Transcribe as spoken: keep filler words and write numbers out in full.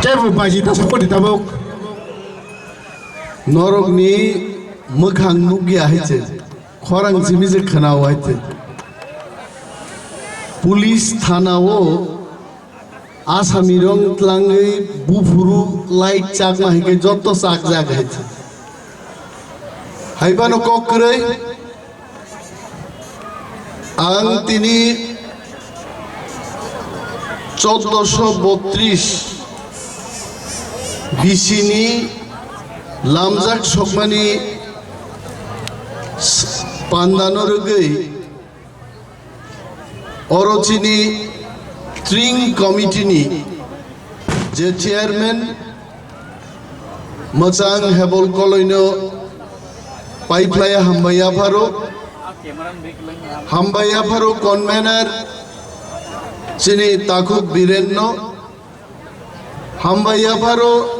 Ebo baji ta sokoti tabuk. Norokni mwkhang nukya hai se, khorang simi se khwnao hai se. Police thanao asamirok tlangwi buphuru light chakma hai khe jotto chakjak hai se. Haibano kok kwrwi. Ang tini chauddosho botris bisini lamjak sokmani s-, pandano rwgwi oro chini tring committee ni je chairman Mwchang Hebol Koloino paiphlaiya hambai yapharo, hambai yapharo convener chini Takhuk Birenno, hambai yapharo